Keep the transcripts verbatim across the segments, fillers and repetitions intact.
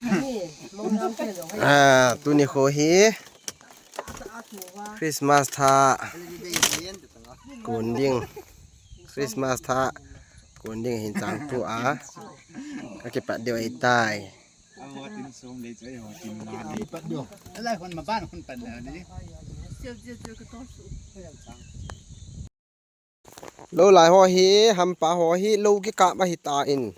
Ah, tuni kho hi Christmas tha kon ding. Christmas tha kon ding hin chang tu a. Ka kipat deu ahitai. Lou lai ho hi, hampa ho hi, lou kikap ahitan.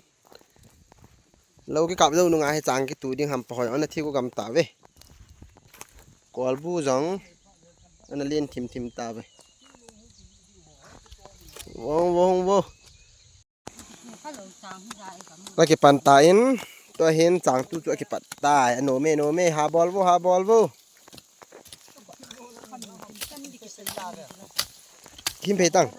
Lou kikap jou nunga hi chang kitu ding hampa ho, ana thi ko gam tave. Kolbu jong, ana len thim thim tave. Vong, vong, vong. Akipan tan, tua hin chang tu chu akipat tai. Anome, nome, ha bol vo, ha bol vo. Him phei tang.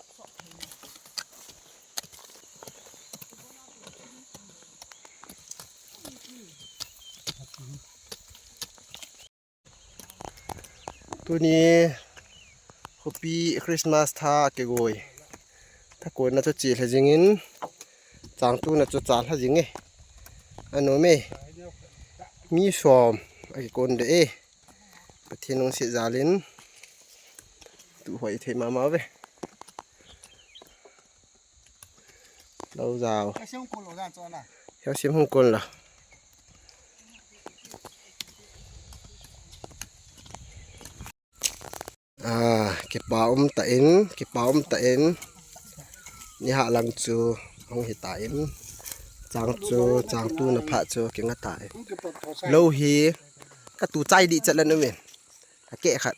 Tuni khopi Christmas tha kigoi. Tha konna chu chilha jingin, chang tuna chu chalha jing e. Anome. Mi som akikon de e. Pathen lungset jalin. Tu hoi thei mama ve. Lou jao. Ka sim kul lo dan chu ana. Ka sim hung kul lo. Ah, kipa um tan, kipa um tan. Ni ha lang chu hung hi tan. Chang chu, chang tuna phat chu kinga tan. Lou hi katu chai di chat la nu min. Ake khat.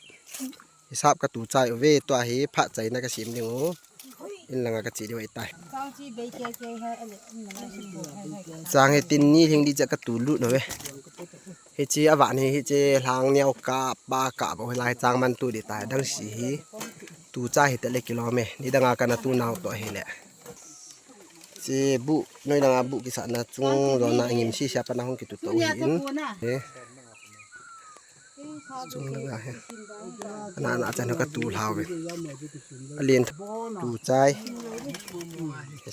Hisap katu chai uve, tua hi phat chaina kasim ding u. In langa kache diu ahitai. Chang hi tin ni thing di cha katu lut uve. Hiche avan hi, hiche lhang neo kap, pa kap, hilai chang man tu di tai, dang si hi. Tu chai hi tele kilom e. Ni danga kana tu nau to hile. Che bu, noi danga bu kisahna chung jona ngim si sia pana hung kitu to hi in. He. Chung langa he. Ana, ana chan katu lhau ve. Alen tu chai.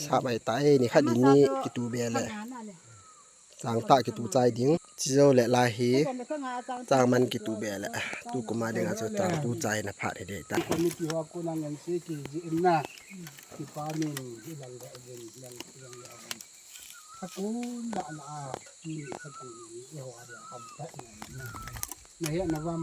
Sa bai tai ni khat ni kitu be le. Chang ta kitu chai ding. Chi jou le lai hi. Chang man kitu be le. Tu kuma dinga chu chang tu chai na phat hi dei ta. Committee ho kona ngan se ki ji in na. Ki pa min hi lang ga jin lang lang ga. Ka kun la la a. Ki ka kun ni ho a dia kam ta ni. Na he na vam.